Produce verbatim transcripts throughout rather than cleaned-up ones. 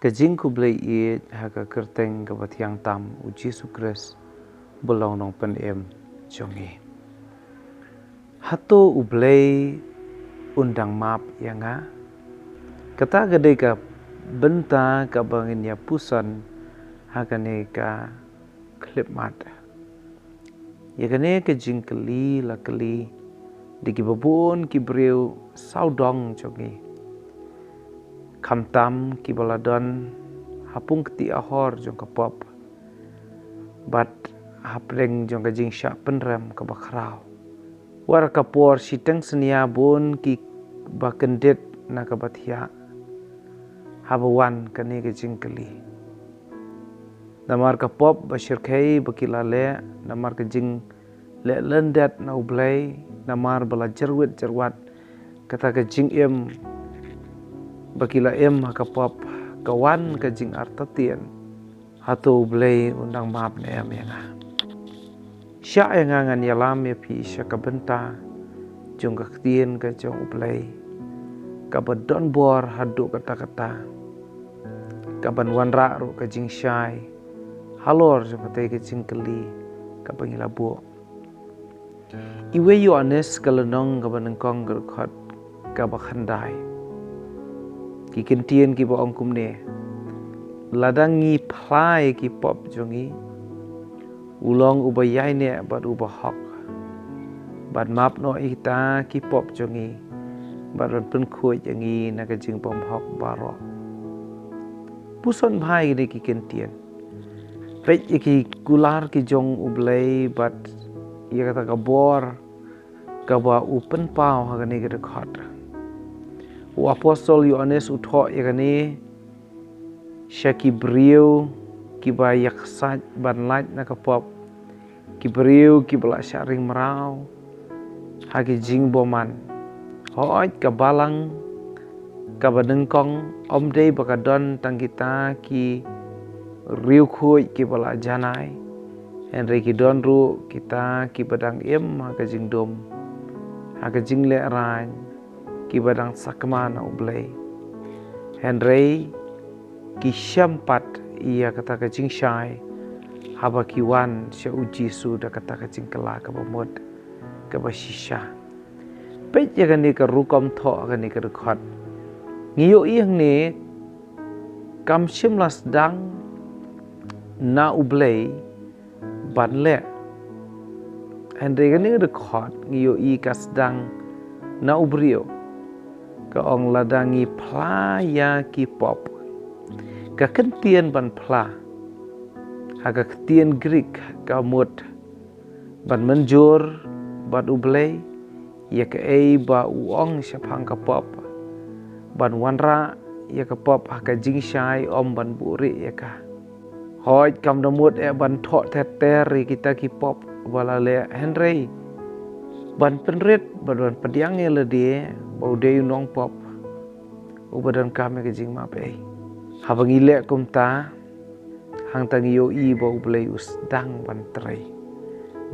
Ka jingkhublei ïeit ha ka kyrteng kaba thiang tam U Jisu Khrist, ba long Nongpynim jong ngi. Hato U Blei un dang map ïa nga? Kata ka dei ka bynta kaba ngin ïa puson ha kane ka khyllipmat. Ïa kane ka jingkylli la kylli da kiba bun ki briew sawdong jong ngi, khamtam kiba la don ha pung kti ahor jong ka pop bad hapdeng jong ka jingshah pynrem kaba khraw. Wat ka por shiteng synñia bun kiba kyndit na kaba thiah haba wan kane ka jingkylli. Namar ka pop ba shyrkhei ba ki la leh, namar ka jingleh lyndet na U Blei, namar ba la jyrwit jyrwat kata ka jingim ba ki la im ha ka pop, ka wan ka jingartatien. Hato U Blei un dang map ne em ïa nga? Shah ïa nga ngan ïalam ïa phi sha ka bynta jong ka ktien ka jong U Blei kaba don bor haduh katta katta, kaban wanrah ruh ka jingshai halor jong katei ka jingkylli kaba ngi la buh. Iwei Ïoannis ka lynnong kaba nyngkong ka dkhot kaba khyndai. Ki kyntien kiba ong kumne: Lada ngi phla ïa ki pop jong ngi, u long uba ïaineh bad uba hok, bad map noh ïa kita ki pop jong ngi, bad ban pynkhuid ïa ngi na ka jingbymhok baroh. Puson bha ïa kine ki kyntien. Peit ïa ki kular ki jong U Blei bad ïa kata ka bor kaba u pynpaw ha kane ka dkhot. U apostol Ïoannis u thoh ïa kane sha ki briew kiba ïaksaid ban lait na ka pop, ki briew kiba la shah ring mraw ha ki jingbymman. Hooid, ka balang kaba nyngkong ym dei ba ka don tang kita ki riewkhuid kiba la janai, hynrei ki don ruh kita kiba dang im ha ka jingdum, ha ka jinglehrain, kiba dang sakma na U Blei. Hynrei ki shem pat ïa kata ka jingshai haba ki wan sha U Jisu da kata ka jingkylla kaba mut kaba shisha. Peit ïa kane ka rukom thoh kane ka dkhot. Ngi ïohi hangne kam shym la sdang na U Blei ban leh. Hynrei kane ka dkhot ngi ïohi ka sdang na u briew. Ka ong lada ngi phla ïa ki pop. Ka kyntien ban phla ha ka ktien Greek ka mut ban mynjur bad U Blei ïa kaei ba u ong shaphang ka pop, ban wanrah ïa ka pop ha ka jingshai, ym ban buhrieh ïa ka. Hooid, kam da mut eh ban thoh ter ter ïa kita ki pop ba la leh, hynrei ban pynrit bad ban pdiang ïa lade ba u dei u nongpop uba donkam ïa ka jingmap ei. Haba ngi leh kumta, hangta ngi ïohi ba U Blei u sdang ban trei.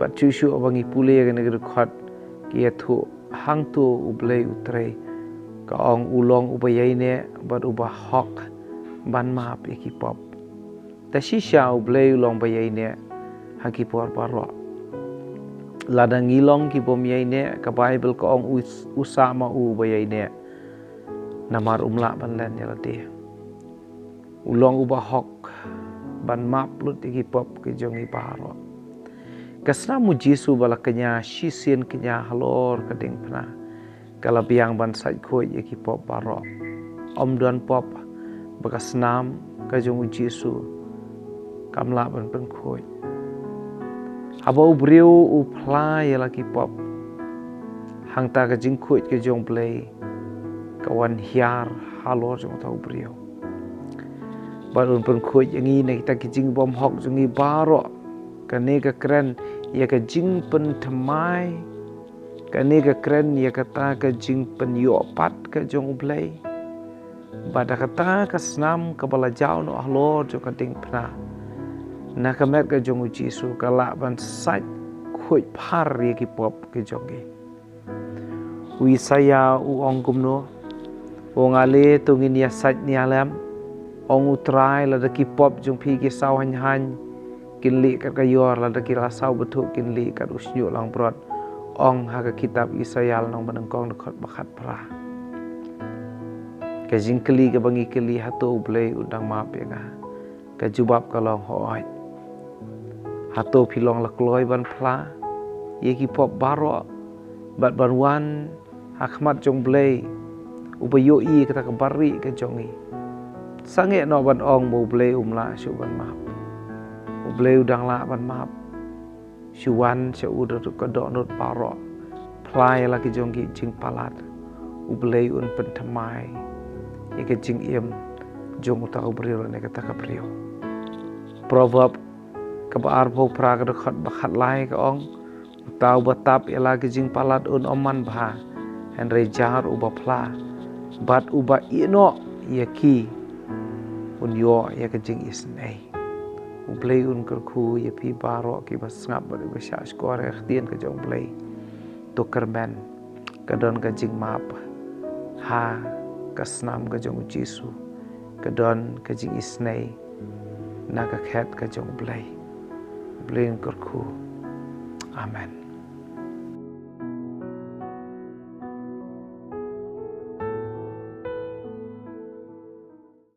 Bad shuh shuh ba ngi pule ïa kane ka dkhot, ngi ïathuh hangto U Blei u trei. Ka ong u long uba ïaineh bad uba hok ban map ïa ki pop. Ta shisha U Blei u long ba ïaineh ha ki por baroh. Lada ngi long ki bym ïaineh, ka Baibl ka ong u, u sah ma u uba ïaineh, namar um lah ban len ïa lade. U long uba hok ban map lut ïa ki pop ki jong ngi baroh. Ka snam U Jisu ba la kñia shisien kñia halor ka diengphna, ka la biang ban sait khuid ïa ki pop baroh. Ym don pop ba ka snam ka jong U Jisu kam lah ban pynkhuid. Haba u briew u phla ïa la ki pop, hangta ka jingkhuid ka jong U Blei ka wan hiar halor jong uta u briew. Bad un pynkhuid ïa ngi na kita ki jingbymhok jong ngi baroh. Kane ka kren ïa ka jingpynthymmai. Kane ka kren ïa kata ka jingpynïoh pat ka jong U Blei. Bad da kata ka snam kaba la jaw noh halor jong ka diengphna, na ka met ka jong U Jisu, ka lah ban sait khuid phar ïa ki pop ki jong ngi. U Isaïah u ong kumno? U ong, ale to ngin ïa sait nia lem, Ong U Trai, lada ki pop jong phi ki saw haiñ haiñ, kin lieh kat ka ïor, lada ki la saw bthuh kin lieh kat u shñiuh langbrot. Ong ha ka kitab Isaïah lynnong banyngkong dkhot ba khatphra. Ka jingkylli kaba ngi kylli, hato U Blei u dang map ïa nga? Ka jubab ka long hooid. Hato phi long la kloi ban phla ïa ki pop baroh bad ban wan ha khmat jong U Blei uba ïohi kata ka bari ka jong ngi? Sangeh noh ban ong ba U Blei um lah shuh ban map. U Blei u dang lah ban map. Shu wan sha u da ka dohnud baroh. Phla ïa la ki jong ki jingpalat. U Blei un pynthymmai ïa ka jingim jong uta u briew lane kata ka briew. Proverb kaba arphew phra ka dkhot ba khatlai ka ong, uta uba tap ïa la ki jingpalat un ym man bha, hynrei jar uba phla bad uba ïehnoh ïa ki un ïoh ïa ka jingisynei. U Blei un kyrkhu ïa phi baroh kiba sngap bad kiba shahshkor ïa ka ktien ka jong U Blei. To kyrmen, ka don ka jingmap ha ka snam ka jong U Jisu, ka don ka jingisynei na ka khet ka jong U Blei. U Blei un kyrkhu. Amen.